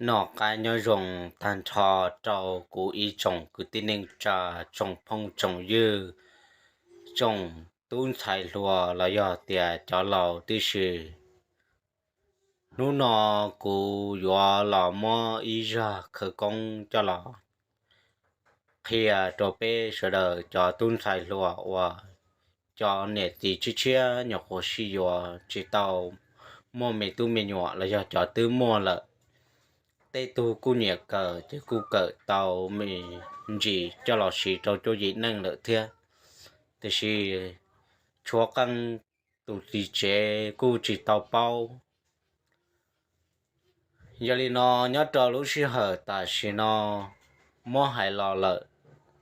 Noj qab nyob zoo tag nrho rau kuv ib tsoom kwv tij neej tsa, tsoom phooj tsoom ywg, tsoom tub ntxhais hluas los yog tias cov laus tib si. Hnub no kuv yuav los muab ib zaj khawv koob coj los qhia rau peb sawv daws cov tub ntxhais hluas uas cov niam txiv tshiab tshiab nyuam qhuav sib yuav tsis tau muaj me tub me nyuam los yog cov twb muaj lawm. Tej tug kuj nyiam kawm ces kuj kawm tau me ntsis coj los siv rau cuab yim neej lawm thiab, tiam sis tshuav qee tus txiv tsev kuj tsis tau paub. Yog li no, nyob rau lub sij hawm tam sim no muab hais los lawm,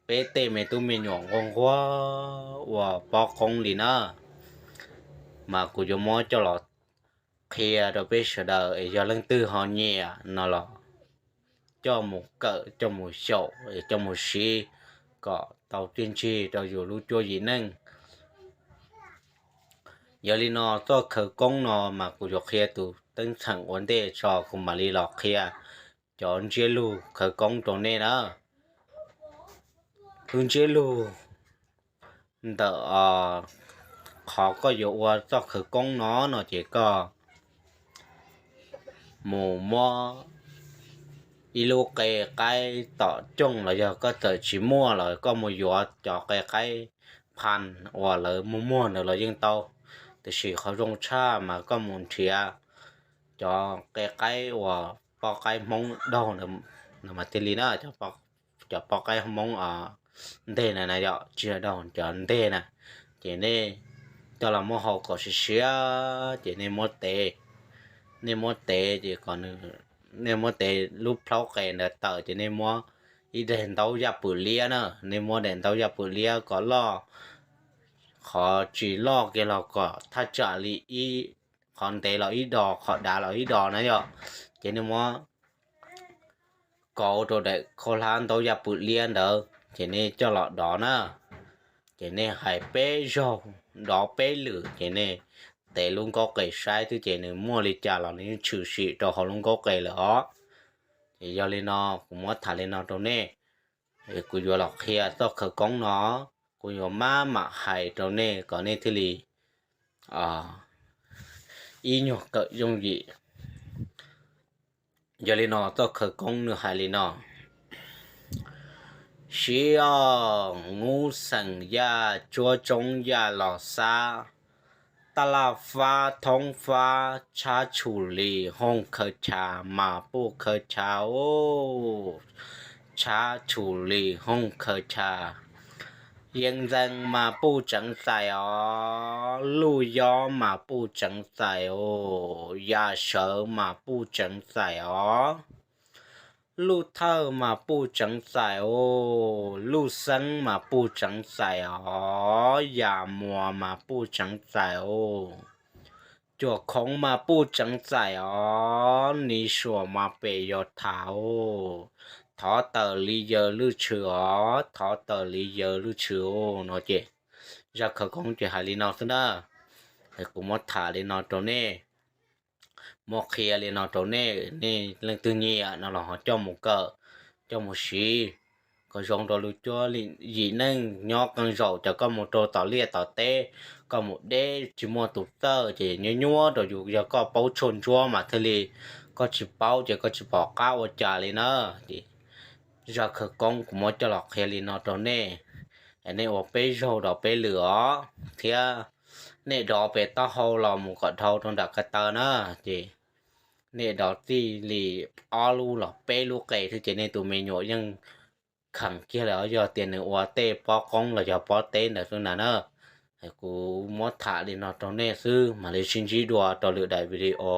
peb tej me tub me nyuam nquag nquag uas poob qoob li na, mas kuv yuav muab coj los qhia rau peb sawv daws es yog leej twg ho nyiam no los coj mus kawm, coj mus xyaum, coj mus siv kom tau tiag ntsig rau yus lub cuab yim neej. Yog li no txoj khawv koob no mas kuv yuav qhia tus teeb txheem ua ntej tso kuv mam li los qhia cov ntsiab lug khawv koob rau nej na. Tus ntsiab lug ntawm qhov koj yuav ua txoj khawv koob no no ces koj mus muab ib lub qe qaib tom cooj los yog koj txawm tsis muaj los koj mus yuav cov qe qaib phas uas lawv muag muag ntawd los yeej tau, tiam sis qhov zoo tshaj mas koj mus nrhiav cov qe qaib uas poj qaib Hmoob daug ntawd mas thiaj li na, cov poj qaib Hmoob nteg na, yog tsis yog daug, cov nteg na, ces nej coj los muab hau kom siav siav ces nej muab tev, nej muab tev ces kom nws, nej muab tev lub plhaub qe ntawd tawm ces nej muab ib daim ntaub yaj pwm liab na, nej muab daim ntaub yaj pwm liab kom loj, qhov tsis loj kiag los kom thaj tsam li ib, qhov ntev los ib dos, qhov dav los ib dos na yog, ces nej muab kauv rau daim khaub hlab ntaub yaj pwm liab ntawd ces nej coj los dov na, ces nej hais peb zaug, dov peb lwm ces nej tev lub nkaub qe saib twb ces nws muaj li cas los nws yeej tshwm sim rau hauv lub nkaub qe lawm os. Ces yog li no kuv muab tham li no rau nej, kuv yuav los qhia txoj khawv koob no, kuv yuav maj mam hais rau nej kom nej thiaj li ib nyuag kawm yooj yim. Yog li no txoj khawv koob nws hais li no: Siv os, ngub xeem yaj tsuab tsoob yaj los xab, taj laj fab thoob fab tshab tshum li hooj khaws chav mas puj khaws chav os, tshab tshum li hooj khaws chav. Yeeb ntxeev mas puj tseev txais os, luj yob mas puj tseev txais os, yaj sawv mas puj tseev txais os, luj thawj mas puj tseev txais os, luj xeeb mas puj tseev txais os, yaj muas mas puj tseev txais os, cuam khoov mas puj tseev txais os, niv suam mas pem yos thav os, thov tawm li yawg lwj tshwm os, thov tawm li yawg lwj tshwm os no ces zaj khawv koob ces hais li no xwb na. Kuv muab tham li no rau nej, muab qhia li no rau nej, nej leej twg nyiam no los ho coj mus kawm, coj mus siv kom zoo rau lub cuab yim neej. Nyob qee zaum ces koj mus rau tom liaj tom teb, koj mus deb tsis muaj tus txawj ces nyuaj nyuaj rau yus, yog koj paub tshuaj ntsuab mas thiaj li, koj tsis paub ces koj tsis pom qab ua cas li na. Ces zaj khawv koob kuv muab coj los qhia li no rau nej, nej ua peb zaug dov peb lwm os, thiab nej dov pem taub hau los mus kom dhau rau nram ko taw na, ces nej dov txij li ob lub los peb lub qe xwb ces nej tus me nyuam yeej kheev kiag lawm os. Yog tias nws ua tej pob qoob los yog pob teb ntawd xwb na na. Kuv muab tham li no rau nej xwb, mam li sib ntsib dua rau lwm daim video.